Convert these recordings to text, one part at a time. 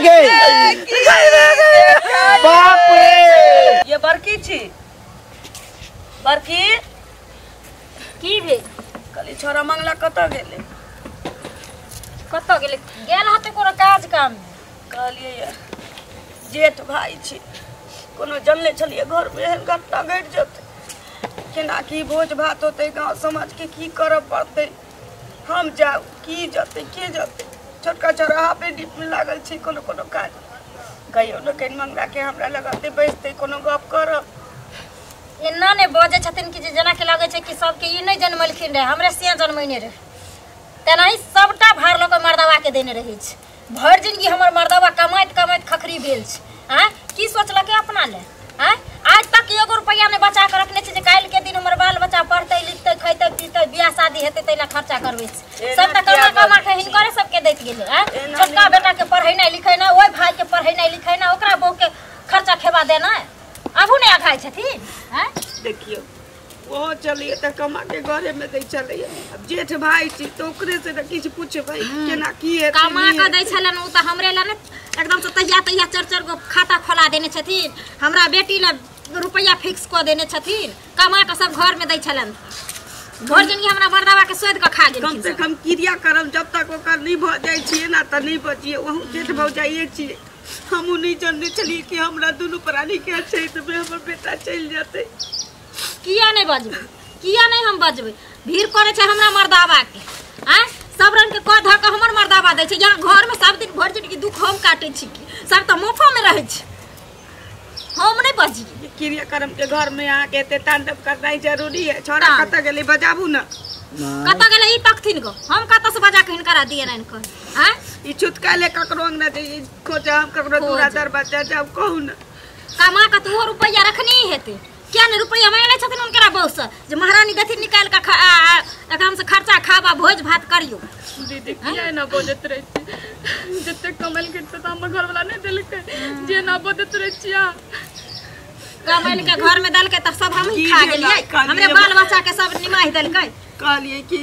गे बाप रे। ये बड़की छी बड़की की भेल? कहली छोरा मंगला कतऽ गेलै? कतऽ गेलै? गेल होतै कोनो काज काम। कहलियै जेठ भाई छी, कोनो जनले छलियै घरमे एहन घटना घटि जेतै, केना की भोज भात होतै, गाँव समाजके की करऽ पड़तै, हम जाउ की जतै के जतै। छोटका छोरा हाफे डिपमे लागल छै कोनो कोनो काज, कहियो ने कहीं मंगलाके हमरा लग अतै बैसतै कोनो गप करब। एना नहि बजै छथिन कि जे जेनाकि लगै छै कि सबके ई नहि जनमलखिन रहै, हमरे सिया जनमैने रहै, तेनाही सबटा भार लऽ कऽ मर्दबाके देने रहै छै। भरि जिनगी हमर मर्दबा कमाइत कमाइत खखरी भेल छै। आँय की सोचलकै अपना ले? आँय आज तक एगो रुपैआ नहि बचा कऽ रखने छै जे काल्हिके दिन हमर बाल बच्चा पढ़तै लिखतै खैतै पीतै बियाह शादी हेतै ताहि लए खर्चा करबै छै। सब तऽ कमा कमा के हिनकरे सबके दैत गेलै। आँय छोटका बेटाके पढ़ेनाइ लिखेनाइ, ओहि भाइके पढ़ेनाइ लिखेनाइ, ओकरा बहूके खर्चा खेबा देनाइ, आबू नहि अघाइ छथिन। आँय देखियौ ओहो चलैए तऽ कमा के घरेमे दै छलैए, आब जेठ भाई छी तऽ ओकरे से ने किछु पुछबै केना की हेतै। कमा कऽ दै छलनि ओ तऽ हमरे लए ने एकदमसँ तहिया तहिया चारि चारि गो खाता खोला देने छथिन, हमरा बेटी लए रुपैआ फिक्स कऽ देने छथिन, कमा कऽ सब घरमे दै छलनि। भरि जिनगी हमरा मर्दबाके शोधि कऽ खा गेलखिन। कम से कम क्रिया करम जब तक ओकर नहि भऽ जाइ छियै ने तऽ नहि बचियै, ओहू जेठ भौजाइए छियै। हमहूँ नहि जनने छलियै कि हमरा दुनू प्राणीके अछैतमे हमर बेटा चलि जेतै। किया नहि बजबै? किया नहि हम बजबै? भीड़ पड़ै छै हमरा मर्दाबाके। आँय सब रंगके कऽ धऽ कऽ हमर मर्दाबा दै छै। यहाँ घरमे सब दिन भरि जिनगी दुख हम काटै छी, कि सब तऽ मुफोमे रहै छै, हम नहि बजियै। क्रियाक्रम के घरमे अहाँके एते तांडव करनाइ जरूरी है? छोरा कतऽ गेलै बजाबू ने। कतऽ गेलै ई तकथिन गो, हम कतऽ से बजा के हिनकरा दियनि कह? आँय ई छुतका ले ककरो अंगना जइयै खोजा, हम ककरो दूरा दरवाजा जाउ कहू ने। कमा कऽ तऽ ओहो रुपैआ रखने हेतै, किया नहि रुपैआ मांगि लै छथिन हुनकरा बहूसँ जे महारानी देथिन निकालि कऽ एकरामे खर्चा खाबा भोज भात करियौ। दीदी किया एना बजैत रहै छी? जतेक कमेलकै तऽ हमर घरवला नहि देलकै, जे एना बजैत रहै छी अहाँ। कमाइल के घरमे देलकै तऽ सब हमही खा गेलियै, हमरे बाल बच्चाके सब निमाहि देलकै। कहलियै कि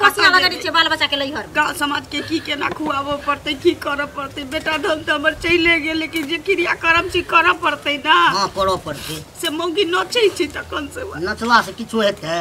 कोसिया लगेने छियै बाल बच्चाके लैहर। गाँव समाजके की केना खुआबऽ पड़तै, की करऽ पड़तै। बेटा धन तऽ हमर चलिए गेल, लेकिन जे क्रियाक्रम छी करऽ पड़तै ने। हाँ करऽ पड़तै। से मौगी नचै छै तखन से नचला से किछो हेतै?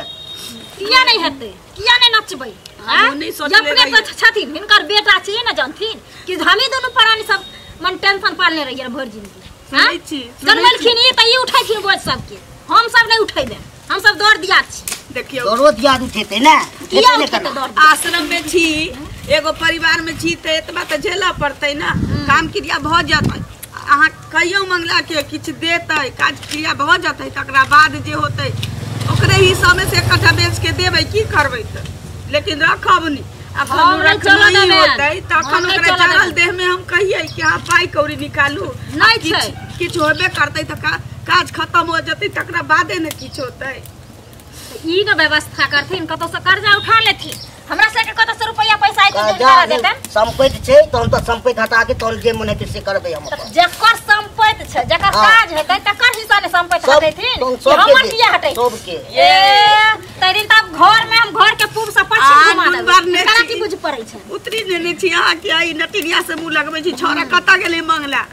किया नहि हेतै? किया नहि नचबै? अपने तऽ छथिन हिनकर बेटा छियै ने, जानथिन कि हमही दुनू प्राणी सब मन टेंशन पालने रहियै भरि जिनगी। जनमलखिन ई तऽ ई उठैथिन बोझ सबके, हम सब नहि उठेबै, हम सब दौड़ दिया छी। देखियौ दौड़ो दियाद उठेतै ने, किया उठेतै? दौड़ आश्रम में छी, एगो परिवार में छी तऽ एतबा तऽ झेलऽ पड़तै ने। काम क्रिया भऽ जेतै, अहाँ कहियो मंगला के किछु देतै, काज क्रिया भऽ जेतै तकरा बाद जे होतै ओकरे हिस्सामे से कट्ठा बेच के देबै, की करबै तऽ, लेकिन रखब नहि। अखन रखना होतै तखन ओकरा जरल देहमे हम कहियै कि अहाँ पाइ कौड़ी निकालू, नहि छै किछु होबे करतै तऽ काज खतम हो जेतै तकरा बादे ने किछु होतै। ई ने व्यवस्था करथिन, कतौ से कर्जा उठा लेथिन, हमरा सबके कतौ से रुपैआ पैसा आइते जे देतन। संपत्ति छै तहन तऽ संपत्ति हटा के तहन जे मन हेतै से करबै हम। जकर संपत्ति छै, जकर काज हेतै तकर हिस्सा ने संपत्ति हटेथिन, हमर किया हटे? सबके। ए तै दिन तब घर में हम घर के पूब से पश्चिम घुमा देबै, एकरा की बुझ पड़ै छै? उतरी नेने छी अहाँ के आई नटिनिया से मुंह लगबै छी। छोरा कतऽ गेलै मंगला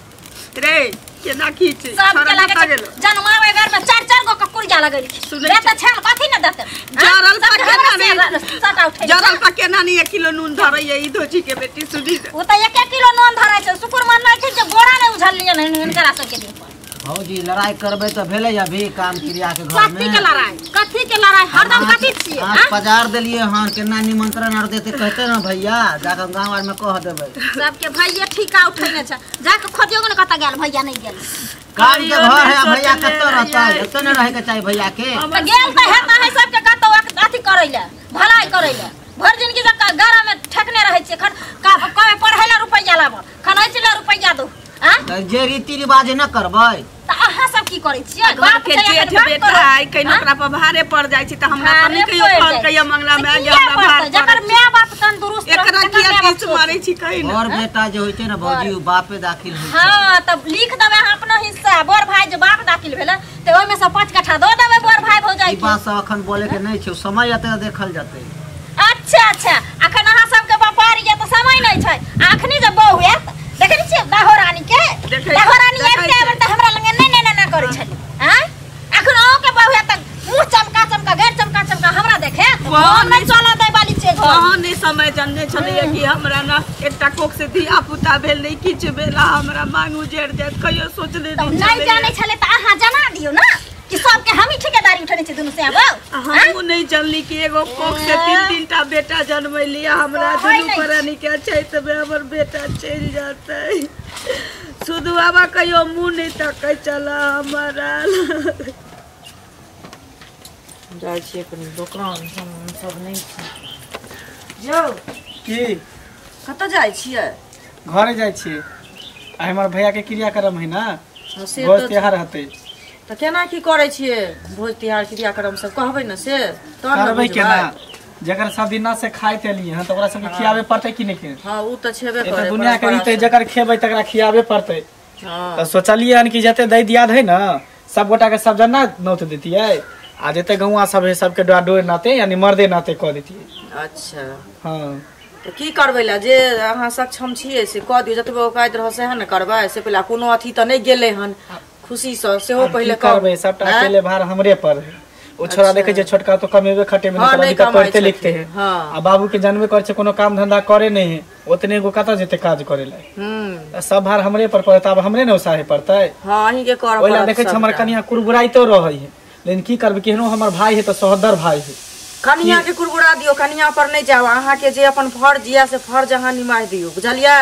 रे? केना की छै? सबके लागै छै जनमावे घर में चार चार गो कुकुरिया लगेलखिन, रे तऽ छल कथी ने देतै? जरल पर केना नहि सटा उठै, जरल पर केना नहि 1 किलो नून धरैया ई धोची के बेटी सुनी। ओ तऽ 1 1 किलो नून धरै छै, शुक्र माननै छै जे बोरा नहि उझललियनि हिनकरा सबके देह पर। भौजी लड़ाई करबै तऽ भेलै अभी काम क्रिया के घर में। कथी के लड़ाई? कथी के लड़ाई? हरदम कथी छियै? आज पजार देलियै हन, केना निमंत्रण आर देते कहते ना भैया, जाके गाँव आर में कह देबै। सबके भैया ठीका उठेने छै, जाके खोजियौ ने कतऽ गेल भैया, नहि गेल। काम के घर है भैया, कतऽ रहतै? एतऽ नहि रहै के चाही भैया के। तऽ गेल तऽ हेतै है सबके कतौ अथी करै लए, भलाई करै लए। भरि जिनगी जब गरा में ठेकने रहै छियै, कहे पढ़ै लए रुपैआ लाबऽ, खनै लए रुपैआ दू। जे रीति रिवाज न करबै तऽ अहाँ सब की करै छियै? बाप के जेठ बेटा है, कहीं ओकरा पर भारे पड़ जाइ छै तऽ हमरा तऽ नहि कहियो फोन कहियो मंगला में आगे हमरा भार। जकर my बाप तंदुरुस्त एकरा किया किछ मारै छी कहि न। और बेटा जे होइ छै ने भौजी, उ बापे दाखिल होइ छै। हां तब लिख देबै अहाँ अपनो हिस्सा, बड़ भाई जे बाप दाखिल भेलै तऽ ओइ में से 5 कट्ठा दऽ देबै बड़ भाई भौजाई के। ई बात सब अखन बोले के नहि छै, समय एते देखल जेतै। अच्छा अच्छा, अखन अहाँ सबके व्यापार ये तऽ समय नहि छै, अखनी जे बहु हैत देखै छियै दाहोर देखै रानी आबिते आबिते हमरा लगे नै नै नै करै छली हां अखन अहूँ के बहु तक मुंह चमका चमका गैर चमका चमका हमरा देखे हम नै चलऽ दै वाली छै घर। अहाँ नहि समय जनने छलियै कि हमरा ना एकटा कोख से धिया पुता भेल नहि किछु भेल आ हमरा मांग उजड़ जायत कहियो सोचने तऽ नहि नहि छलियै। जानै छलै तऽ अहाँ जना दियौ ना कि सबके हमही ठेकेदारी उठेने छी दुनू से आब आ हमहूँ नहि जनली कि एगो कोख से तीन तीन टा बेटा जनमैली आ हमरा कहै दुनू नहि प्राणी के अछैत मे हमर बेटा चलि जेतै। सुधु बाबा कहियो मुँह नहि तकै छला हमरा। जाइ छियै कनि दोकान सामान सब नहि छै। यौ की कतऽ जाइ छियै? घरे जाइ छियै। आ हमर भैया के क्रियाक्रम है ना, हँ, से भोज तऽ त्योहार हेतै। तऽ केना की करै छियै भोज तिहार क्रियाक्रम सब कहबै ने से तहन ने करबै बुझबै। केना, जकर सब दिना से खाइत एलियै हन तऽ ओकरा सबके खियाबे पड़तै कि नहि? के हँ ओ तऽ छेबे ई तऽ करै दुनिया के परम्परा रीत है, से। जकर खेबै तकरा खियाबे पड़तै। हँ तऽ सोचलियै हन कि जते दै दियाद है ना सब गोटा के सब जना नौत देतियै आ जते गौआ सब है सबके डोर नाते यानी मर्दे नाते कऽ देतियै। अच्छा हँ तऽ की करबै लए जे अहाँ सक्षम छियै से कऽ दियौ, जतबे औकात रहत सएह ने करबै। से पहिले कोनो अथी तऽ नहि गेलै हन खुशीसँ सेहो आब की पहिले कहू। करबै, सबटा आँय? अकेले भार हमरे पर है। ओ छोरा अच्छा। देखे छै छोटका तो कमेबे खटेबे हँ, नहीं नहि करे, कमाइ पढ़ते छथिन। लिखते है। हँ। आ बाबू के जानबे करे छै कोनो काम धंधा करे नहीं है, ओतने गो कतऽ जेतै काज करे ला। हूँ तऽ सब भार हमरे पर पड़त, आब हमरे ने उसाहे पड़तै। हँ अहींके करऽ ओहि ला पड़त देखै छै हमर सबटा। कनिया कुरबुराइतो रहै है, लेकिन की करबै केहनो हमर भाई है तऽ सहोदर भाई है। कनिया के कुरकुरा दियौ, कनिया पर नहि जाउ। अहाँके जे अपन फर्ज यऽ से फर्ज अहाँ निमाहि दियौ, बुझलियै?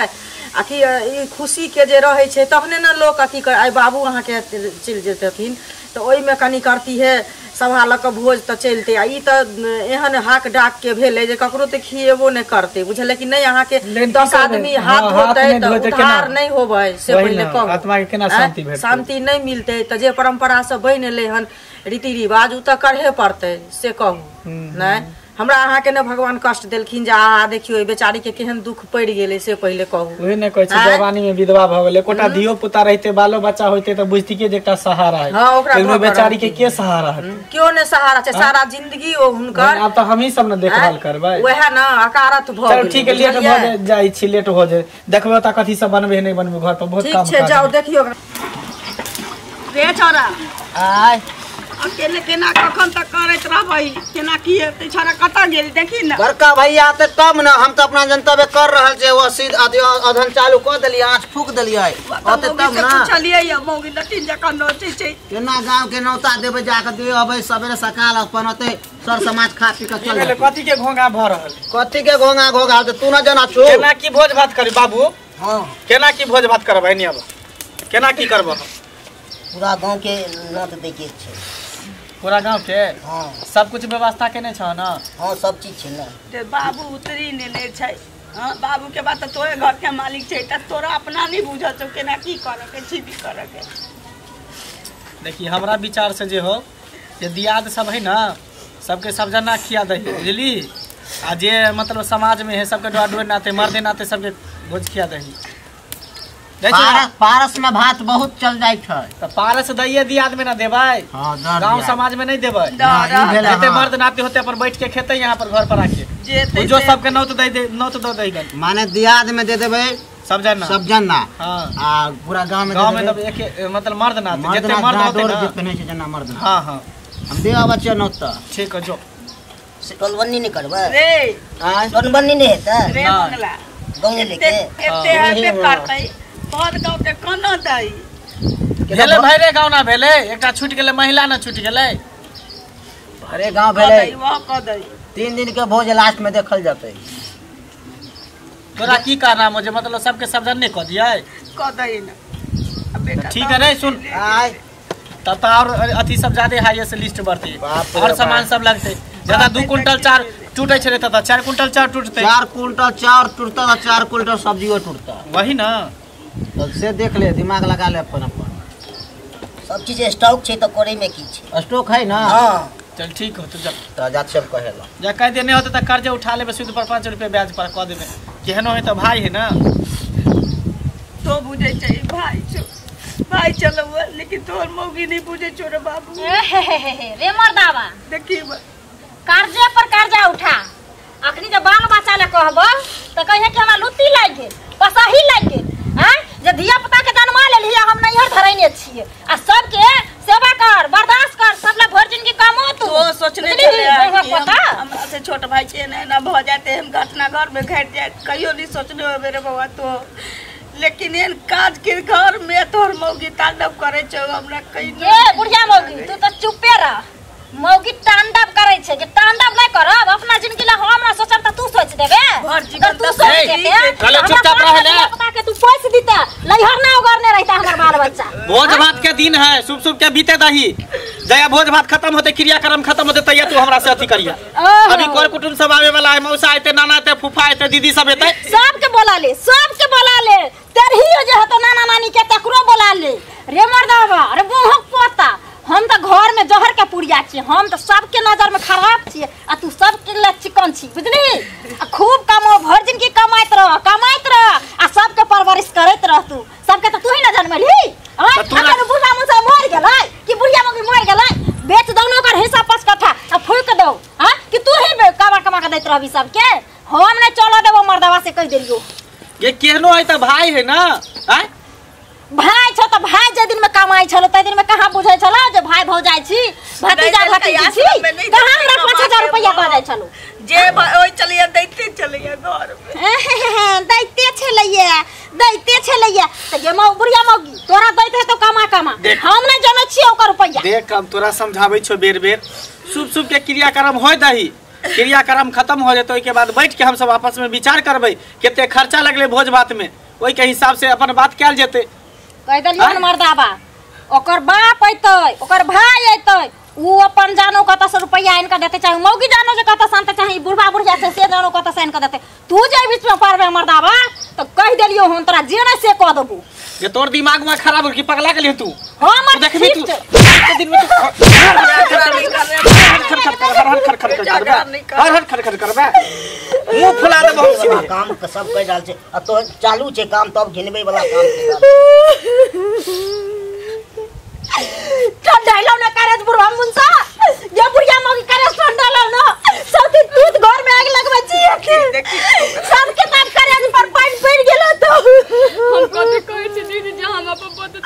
आ कि ई खुशी के जे रहै छै तखने ने लोक अथी कर। आइ बाबू अहाँके चलि जेतथिन तऽ ओहिमे कनि करती है सभा लऽ कऽ भोज तऽ चलतै। आ ई तऽ एहन हाक डाक के भेलै जे ककरो तऽ खिएबो नहि करतै, बुझलियै कि नहि? अहाँके लेकिन की 10 करबै? आदमी हँ, हाथ हाथ धोतै नहि तऽ धोतै उधार केना? नहि होबै से वही पहिले ने, कहू। आत्मा के केना आँय? शांति भेटतै? शांति नहि मिलतै तऽ जे परम्परा से बनि एलै हन रीति रिवाज ओ तऽ करहे पड़तै से कहू। नहि हमरा अहाँके ने भगवान कष्ट देलखिन जे आहा देखियौ एहि बेचारी के केहन दुख पड़ि गेलै से पहिले कहू। ओहे ने कहै छै आँय? जवानी में विधवा भऽ गेलै, एकोटा धियो पुता रहिते बालो बच्चा होइते तऽ बुझतियै जे एकटा सहारा है। हँ, ओकरा लेकिन ओहि भऽ कऽ बेचारी के रहतै। के सहारा है? केओ नहि सहारा छै, सारा जिंदगी ओ हुनकर आब तऽ हमही सब ने देखभाल करबै। वएह ने अकारत भऽ चलो गेलै, ठीक है, लेट बुझलियै? भऽ जाइ छी, लेट हो जाए देखबै तऽ कथी सब बनबै है, नहि बनबै घर पर बहुत ठीक काम छै काज जाउ है। देखियौ। रे छोरा आय अकेले केना कखन तक करैत रहबै, केना की हेतै? छोरा कतऽ गेल देखी ने। बड़का भैया आते तब ने, हम तऽ अपना जनतबे कर रहल छियै। ओ सीध अधन चालू कऽ देलियै, आँच फूक देलियै, अते मौगी तब से ने। पुछलियै या मौगी नटिन जकाँ नोचै छै। केना गाँव के नौता देबै, जाके दे अबै सवेरे सकाल अपन ओते सर समाज खा पी कऽ की चल भेलै? जेतै। कथी के घोंघा भऽ रहल? कथी के घोंघा घोंघा होतै, तू न जना छौ। केना की भोज भात करी बाबू? हँ केना की भोज भात करबै नि? अब केना की करबै? पूरा गाँव के नोत दै के छै। पूरा गाँव के? हँ सब कुछ व्यवस्था केने छह ना? हँ सब चीज छै ने। जे बाबू उतरी नेने छै। हँ बाबू के बात तऽ तोरे घर के मालिक छै तऽ तोरा अपना नहि बुझल छौ केना की करऽ के छै भी करऽ के। देखी हमरा विचार से जे हो जे दियाद सब है ना सबके सब जना खिया दही, बुझली? आ जे मतलब समाज में है सबके डोर नाते मर्दे नाते सबके भोज खिया दही। दै छौ ना? पारस पारस में भात बहुत चल जाइ छै। तऽ पारस दैये दियाद में ना देबै, हँ दर गाँव दियाद। समाज में नहीं देबै। ना, ई भेलै, जते हँ। मर्द नाते होते अपन बैठ के खेते यहाँ पर घर पर आके जेतै जो से- सबके नौत दै दे, नौत दऽ दै गन माने दियाद में दे देबै सब जना। सब जना। हाँ आ पूरा गाँव में गाँव दे में देबै। तब एक मतलब मर्द नाते मर्द जते नाते मर्द होते डोर ना। जे पहिनै छै जना मर्द नाते। हाँ हाँ हम दे अबै छियै नौत तऽ। ठीक है जो टोलबन्नी नहि करबै? रे आँय? टोलबन्नी नहि हेतै? रे नहि। मंगला गाँव लेके एते एते करतै बहुत गाँव के कोना दै भेलै भैरे गाँव ना भेलै, एकटा छूटि गेलै महिला ना छूटि गेलै। भरे गाँव कऽ भेलै। दै वह कऽ दै। 3 दिन के भोज लास्ट में देखल जेतै। तोरा की कहना हो जे मतलब सबके सब जन नहीं कऽ दियै? कऽ दै ने आ बेटा ठीक है रे सुन आय तब तऽ और अथी सब ज्यादे हाई से लिस्ट बढ़तै बाप रे और बाप। सामान सब लगतै। ज्यादा 2 कुंटल चार टूटे छलै तब तऽ 4 कुंटल चार टूटतै। 4 कुंटल चाउर टूटता तऽ 4 कुंटल सब्जियो टूटता। वही ना तब से देख ले, दिमाग लगा ले अपन अपन। सब चीज स्टॉक छै तऽ करे में की छै? स्टॉक है ना? हँ चल ठीक हो तू जा। तऽ जा छियै हम कहे ला। जा कह दे, नहीं होते तऽ कर्जे उठा लेबै सूद पर 5 रुपया ब्याज पर कऽ देबै। केहनो है तऽ भाई है ना। तो बुझै छै भाई छौ भाई चलो, लेकिन तोहर मौगी नहीं बुझै छौ रे बाबू। ए हे हे हे हे, रे मर्दावा देखी कर्जे पर कर्जा उठा। अखनी जब बाल बच्चा ले कहबो तऽ कहिहे कि हमरा लुत्ती लागि गेल, पसही लागि गेल। आँय जे धिया पुता के जन्मा लेलक बुढ़िया हम नैहर धरैने छियै आ सबके सेवा कर बर्दाश्त कर सबला भर जिंदगी कमो तू तो सोचने बुझलिही? छलै बौआ कि पोता हमरा से छोट भाई के एना एना भऽ जाते, हम घटना घर में घट जाए, कहियो नहीं सोचने हो मेरे बउआ तो। लेकिन एहन काज के घर में तोहर मौगी तांडव करे छौ हमरा कहीं ए बुढ़िया मौगी तू तो चुपे रह। मौगी तांडव करे छै जे तांडव नहीं करब अपना जिंदगी ला हम ना सोचब त तू सोच देबे। भर जीवन अगर तू त सोच ए, देते कहले चुपचाप रह ले। पता के तू पैस दीता लइहर ना उगरने रहता हमर बाल बच्चा। भोज भात के दिन है, शुभ शुभ के बीते दही। जया भोज भात खत्म होते क्रियाक्रम खत्म होते तैया तू हमरा से अथी करिया। अभी कर कुटुंब सब आवे वाला है, मौसा आते, नाना आते, फूफा आते, दीदी सब आते, सबके बोला ले, सबके बोला ले। तेरही जे हतो नाना नानी के तकरो बोला ले रे मर्दावा। अरे बोहक पोता हम त घर में जहर के पुड़िया छी, हम त सबके नजर में खराब छी आ तू सबके ले चिकन छी बुझली। आ खूब कमो भर जिंदगी कमाइत रह, कमाइत रह आ सबके परवरिश करैत रह। तू सबके त तू ही ना जनमलही। अगर बुढ़ा मुसा मर गेलै कि बुढ़िया मौगी मर गेलै बेच दौ न ओकर हिस्सा 5 कट्ठा आ फूक दौ हां कि तू ही कमा कमा के दैत रहबी सबके। हम नहीं चल देबो मर्दावा से कह देलियो। ये केहनो है त भाई है ना। आय भाई छौ त भाई जे दिन में कमाई छलो तै दिन में कहाँ बुझै छलो जे भाई भौजाई छी भतीजा भतीजी छी, कहाँ हमरा 5000 रुपया दऽ जाइ छलो जे ओइ चलिया दैते चलिया घर में दैते छलैया दैते छलैया। त ये मौ बुढ़िया मौगी तोरा दैत है तो कमा कमा, हम नहीं जानै छियै ओकर रुपया। देख हम तोरा समझाबै छौ बेर बेर, शुभ शुभ के क्रियाक्रम होय दही, क्रियाक्रम खत्म हो जेतै ओइके बाद बैठ के हम सब आपस में विचार करबै कते खर्चा लगले भोज भात में, ओइ के हिसाब से अपन बात कयल जेतै। कह देलियन मर्दाबा ओकर बाप अयतै ओकर भाई अयतै उ अपन जानो कतऽ से रुपया आनि कऽ देतै, चाहे मौगी जानो जे कतऽ से आनतै, चाहे बुढ़बा बुढ़िया छै से जानो कतऽ से आनि कऽ देतै। तू जे बीच में पड़बे मर्दाबा तऽ कहि देलियौ हम तोरा जे नहि से कऽ देबू। जे तोर दिमाग में खराब हो कि पगला गेली तू। हमर देखबी तू दिन में तू खर खर खर खर खर खर खर करबे मुंह फुला देबो हम सीधे। काम के सब कहि रहल छै आ तो चालू छै काम तब घिनबै वाला काम ठंडाइलो न करे बुढ़वा मुंसा ये बुढ़िया मौगी करे ठंडालो न सब दिन दूध घर में आग लगबै छी सबके ताप करे पर पानि पड़ि गेलो तो हम कथी कहै छी दीदी जे हम अपन बदत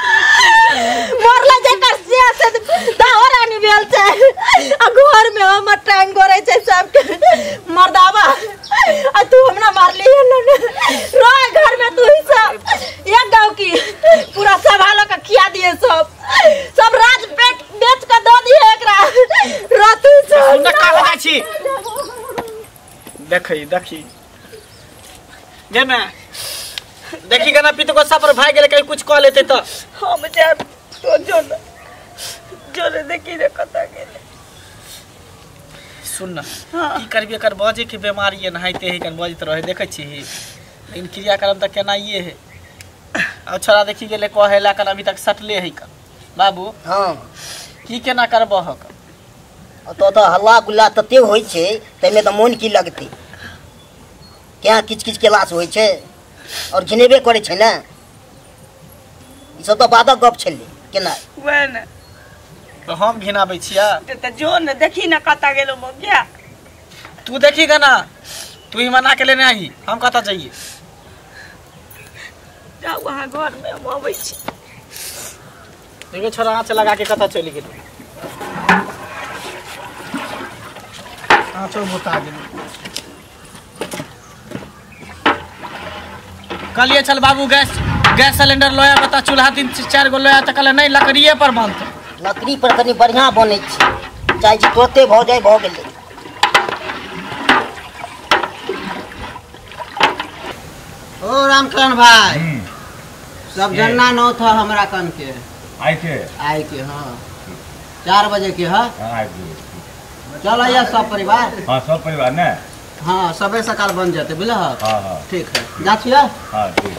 मरला जेकर से से दाहरानी भेल छै आ घर में हमर टांग गोरै छै सबके मर्दावा आ तू हमरा मारली न रह घर में तू ही सब एक गांव की पूरा सभा लोग के खिया दिए सब सब राज बेच बेच के दऽ दिए एकरा रातू सब सुन का हो छी देखी देखी जे मैं देखी गना पित गुस्सा पर भाग गेले कहीं कुछ कह लेते तो हम जाब तो जो जो देखी रे कत गेले। सुन ना की करबी एकर बजे के बीमारी है नहाइते है कन बजत रहे देखै छी लेकिन क्रियाक्रम त केनाइए है। और छोरा देखी गेले कहेला कन अभी तक सटले है कन बाबू। हां की केना करबह कन तो तो हल्ला गुल्ला तते होइ छै तैमे त मोन की लगतै क्या किच किच केलास होइ छै और घिनेबे करे छै ने ई सब त बादक गप छलै केना वएह ने तो हम घिनाबै छियै त जो ने देखी ना कत गेलो मौगिया। तू देखी गना तू ही मना के लेने आई हम कत जाइए। जाऊ अहाँ घर में हम अबै छी। देखो छोरा आँच लगा के कत चलि गेल आँचो बुता गेल। कहलिए चल बाबू गैस गैस सिलेंडर लोया बता चूल्हा 3-4 गो लोया त कहले नहीं लकड़िए पर बनतै। लकड़ी पर कनी बढ़िया बनै छै चाहे छी तुरते भऽ जाय भऽ गेलै। ओ रामकरण भाई सब जन्ना नौ था हमरा कन के आइ के हाँ 4 बजे के है। चल आइए सब परिवार। हाँ सब परिवार ने हाँ सबे सकाल बन जाते बुझल। हाँ हाँ ठीक है जा छियै। हाँ ठीक।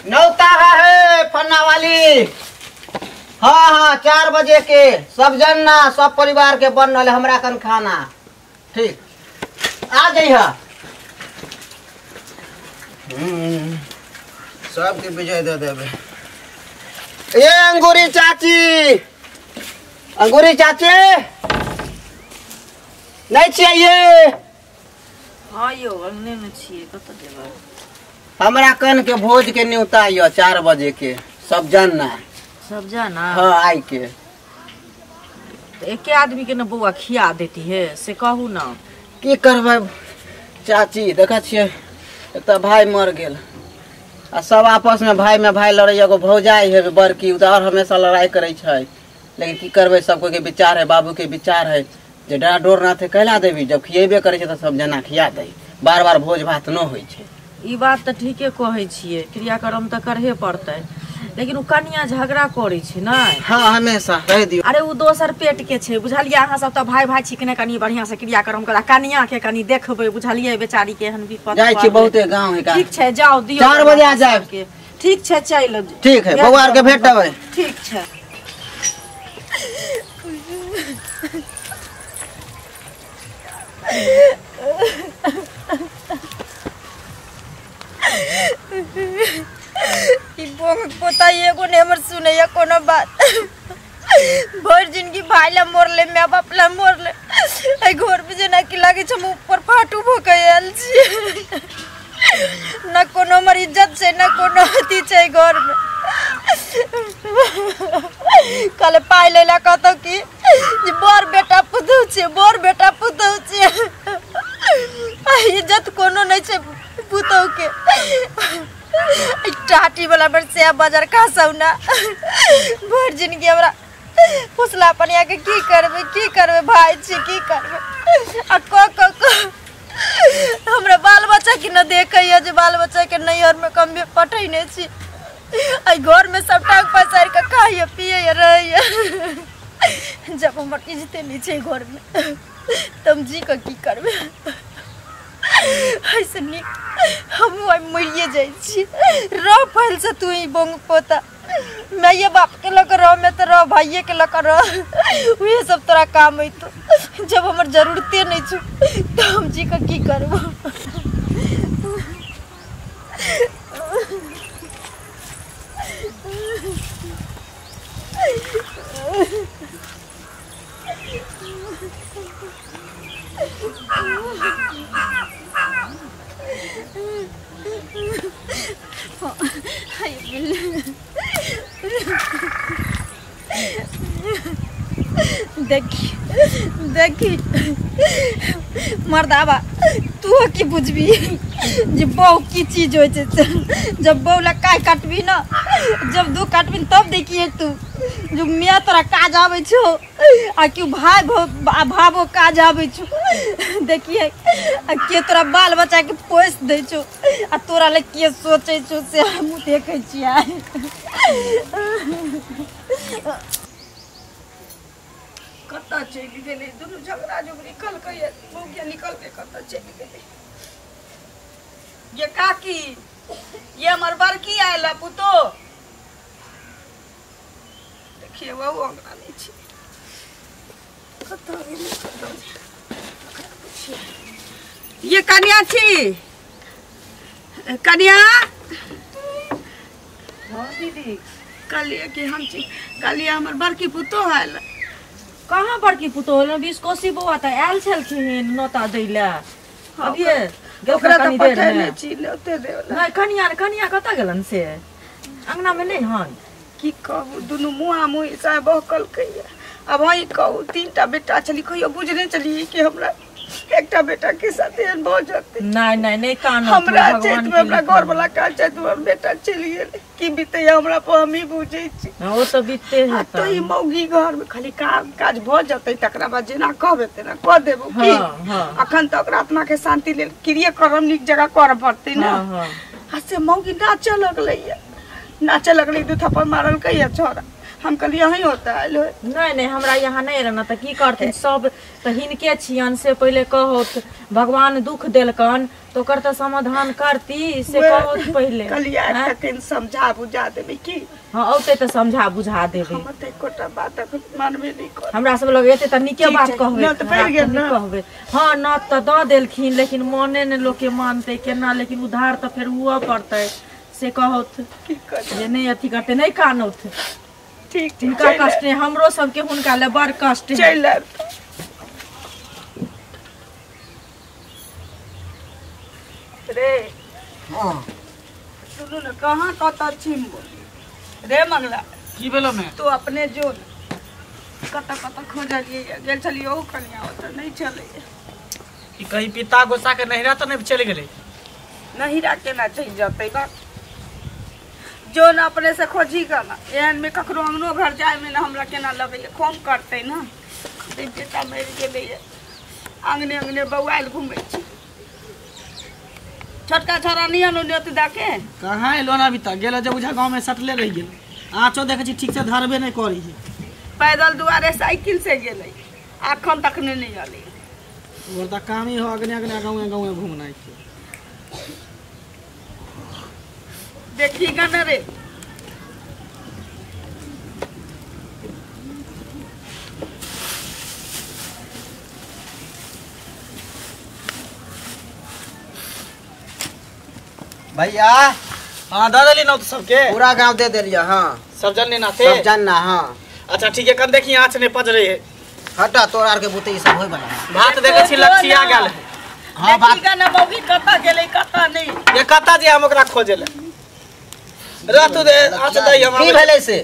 नौता है फन्ना वाली। हाँ हाँ 4 बजे के सब जन्ना सब परिवार के बन रहा हमरा कन खाना। ठीक आ जाइए। सबके विजय दे देबे। ए अंगूरी चाची, अंगूरी चाची नहीं चाहिए। हाँ यो अंगने में छिए कत देबै। हमरा कन के भोज के न्योता यो 4 बजे के सब जानना सब जाना। हाँ आई के तो एके आदमी के न बौआ खिया देती है से कहू ना। की करबै चाची, देखै छियै एक तऽ भाई मर गेल आ सब आपस में भाई लड़ै, एगो भौजाई है बड़की उ तऽ और हमेशा लड़ाई करै छै। लेकिन की करबै, सब कोई के विचार है, बाबू के विचार है जे डरा डोर ना थे कहला देबी, जब खिएबे करै छै तऽ सब जना खिया दे, बार बार भोज भात न होइ छै। ई बात तऽ ठीके कहै छियै, क्रियाक्रम तऽ करहे पड़तै, लेकिन उ कनिया झगड़ा करै छै ने। हाँ हमेशा रह दियौ। अरे उ दोसर पेट के छै बुझलियै, अहाँ सब तऽ भाई भाई छी कि ने, कनी बढ़िया से क्रियाक्रम करा, कनिया के कनी देखबै बुझलियै, बेचारी के एहन विपद। जाइ छी बहुते गाँव है। ठीक छै जाउ दियौ, 4 बजे आ जायब। ठीक छै चलि। ठीक है बौआ आर के भेट देबै। ठीक छै। ई बोंग पोता एगो ने हमर सुनैया कोनो बात, भरि जिंदगी भाई ला मरले, my बाप ला मरले, एहि घर में जेना कि लागै छै हम ऊपर फाटू भऽ के आयल छी, न कोनो हमर इज्जत छै न कोनो अथी छै घर में। कल पाइ लै ला कहतौ कि जे बड़ बेटा पुतहु छै, बड़ बेटा पुतहु छै, इज्जत कोनो नहि छै पुतहु के। टाटी वाला पर से बाजार खसौ ना, भरि जिंदगी हमरा फुसला पनिया के की करबै की करबै, भाई छी की करबै। आ क क क हमरा बाल बच्चा के न देखैया जे बाल बच्चा के नैहर में कम पठैने छी, एहि घर में सबटा पसारि के खाइया पियैया रहैया, जब हमर इज्जते नहि छै घर में त हम जी के की करबै। ऐसे नीक हम मरिए जाइ छी। रह फैल से तू ही बोंग पोता, माइये बाप के लऽ कऽ रह, मैं तऽ रह भाइये के लऽ कऽ रह, उहे सब तोरा काम अयतौ, जब हमर जरूरते नहि छौ तऽ हम जी के की करबो। देखी देखी मर्दाबा तू की बुझबी जे बहु की चीज होइ छै, जब बहु ला काय काटबी न, जब दू काटबी तब देखिए तू जो मियाँ तोरा काज आबै छौ आ क्यों भाई भावो काज आबै छौ, देखिए आ के तोरा बाल बच्चा के पोस दै छौ आ तोरा ले के सोचै छौ से हमहूँ देखै छियै। कतऽ चलि गेलै दुनू झगड़ा झुगड़ी कलकै, मौगिया निकल के कतऽ चलि गेलै। ये काकी ये हमर बड़की आयल है पुतो, देखिए वह अंगना नहि छै, कतऽ गेलै कतऽ पुछिए। ये कनिया छी, कनिया। हाँ दीदी कहलिए कि हम छी, कहलिए हमर बड़की पुतो आयल। कहाँ बड़की पुतोह होल, 20 कोसी बौआ तऽ आयल छलखिन नोता दै लए, अभिये ओकरा तऽ पठेने छी नोते देवला। नहि कनिया कनिया कतऽ गेलन से अंगना में नहि हन। की कहू दुनू मुँहा मुँही से बहकलकै। अब अहीं कहू 3टा बेटा छली, कहियो बुझने छलियै कि हमरा एकटा बेटा के साथ एहन भऽ जेतै। नहि नहि नहि कानू, हमरा चैत में हमरा घर वाला काज छै, हमर बेटा चलि गेलै, की बीतैया हमरा पर हमही बुझै छी। ओ तऽ बीतते है। तो ई मौगी घर में खाली काम काज भऽ जेतै तकरा बाद जेना कहबै तेना कऽ देबो की। अखन तऽ ओकरा आत्मा के शांति लेल क्रिया कर्म नीक जगह करऽ पड़तै ने। आ से मौगी नाचऽ लगलैया, नाचऽ लगलै, 2 थप्पड़ मारलकै छोरा। हम कहलिए अहीं होता आयल हो। नहीं नहीं हमरा यहाँ नहीं रहना तऽ की करथिन, सब तऽ हिनके छियन से पहिले कहत भगवान दुख देलकन तो ओकर तऽ समाधान करती से कहत पहिले। कहलिए तखन समझा बुझा देबै की। हाँ औते तऽ समझा बुझा देबै। हमर तऽ एकोटा बात अखन मानबे नहि करत। हमरा सब लग एते तऽ नीके बात कहबै, न तऽ पड़ि गेल न कहबै। हाँ न तऽ दऽ देलखिन, लेकिन मने ने लोक के मानतै केना, लेकिन उधार तऽ फेर हुअ पड़तै से कहत जे नहि अथी करतै, नहि कानौत। ठीक ठीक हुनका कष्ट है, हमरो सबके हुनका ले बड़ कष्ट है। चलि आयब। रे हाँ सुनू न कहाँ कत छिम रे मंगला की भेलो में तू अपने जो कत कत खोजलिए गेल छलिए ओ कनिया ओत नहीं चले कि कहीं पिता गुस्सा के नहिरा त नहीं चले गेले। नहिरा केना चलि जतै बा जो न अपने से खोजी का ना एहन में ककरो अंगनो घर जाए में ना हमरा केना लगैया कम करतै ना बेटा मरि गेलैया अंगने अंगने बौआइल घुमै छी। छोटका छोरा नहीं आनो नेत दके कहाँ एलो ना अभी तक गेलो जे बुझा गांव में सटले रह गेल आँचो देखे छी ठीक से धरबे नहीं करी है। पैदल दुआरे साइकिल से गेलै अखन तक नहीं आले। और त काम ही हो अगने अगने गांव गांव घूमना है। देखी गन रे भैया। हाँ दे देली ना तो सबके पूरा गांव दे देलिए। हाँ सब जन ना थे सब जन ना। हाँ अच्छा ठीक है कन देखी आँच ने पज रही है हटा तोरा आर के बुते ई सब होय बना भात देखे छी लक्षिया गेल है। हां बात गन मौगी कत गेलै कत नहीं ये कत जे हम ओकरा खोजेले रहतु दे आँच दई हम की भेलै से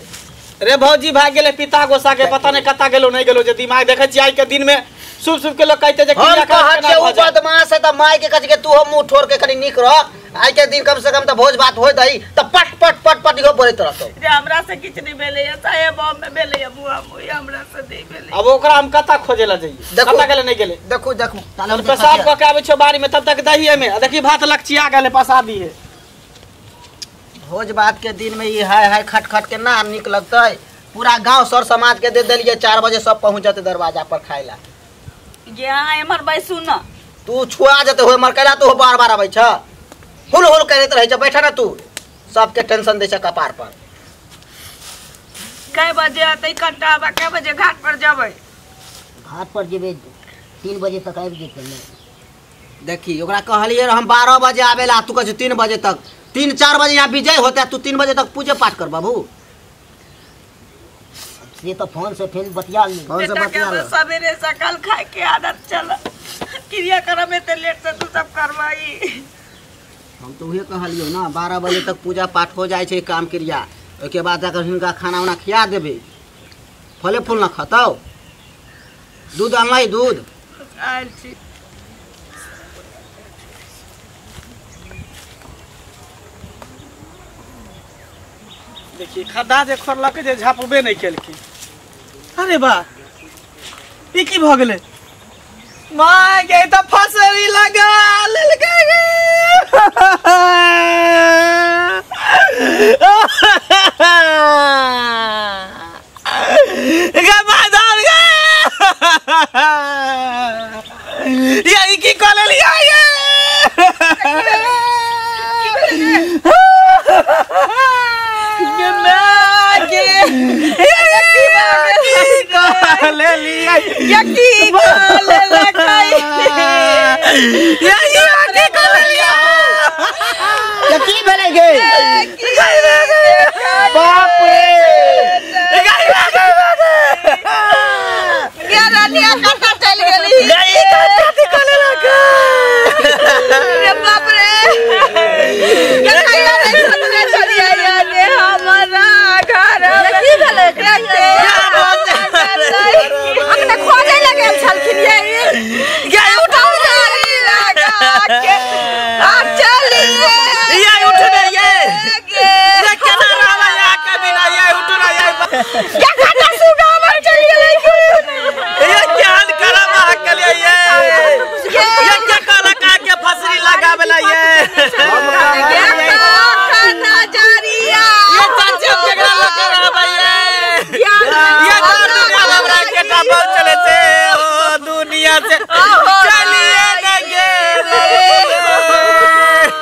रे भौजी भाग गेलै पिता गोसा के पता नहीं कत गेलो नहीं गेलो जे दिमाग देखे छी आई के दिन में सुब सुब के लोग कहते जे हम कहत छै उ बदमाश है त माय के कह के तू हम मुंह ठोर के कनी नीक रह आई के दिन कम से कम त भोज भात होय दही त पट पट पट पट इहो बोलैत रहतो। रे हमरा से किछ नहीं भेलै साहेब हम में भेलै बुआ मुई हमरा से नहीं भेलै। अब ओकरा हम कत खोजेला जइए कत गेलै नहीं गेलै। देखू देखू ताले पेशाब क के आबै छौ बारी में तब तक दही में देखी भात लक्षिया गेलै पसादी है। भोज भात के दिन में ई हाय हाय खट खट के ना निक लगतै। पूरा गांव सर समाज के दे देलिए 4 बजे सब पहुंच जते दरवाजा पर खाइला। ये हां एमर बैसू न तू छुआ जते होय मर कैला तू बार बार आबै छ हुल हुल करैत रहै छ बैठा ना तू सबके टेंशन दै छ कपार पर। कै बजे अतै कंटा बा कै बजे घाट पर जबै? घाट पर जेबै 3 बजे तक आबि जेतै ने। देखी ओकरा कहलिए हम 12 बजे आवेला तू कहै 3 बजे तक 3-4 बजे यहाँ विजय होता तू 3 बजे तक पूजा पाठ कर बाबू। से तो फोन से फिर बतिया ली फोन से बतिया ले। सवेरे सकाल खाए के आदत चल क्रियाक्रम में ते लेट से तू सब करवाई। हम तो उहे कहलियो ना 12 बजे तक पूजा पाठ हो जाए छै काम क्रिया ओके बाद जाकर हिनका खाना उना खिया देबे फले फूल ना खतौ दूध अनलाई दूध आयल छी। देखिए खद्दा जे खोरलक जे झापबे नहीं केलखिन। अरे बा ई की भ गेलै my गे त फसरी लगा लेलकै गे। गे माधव गे ये ई की क लेलियै ये क्या खाना सुगा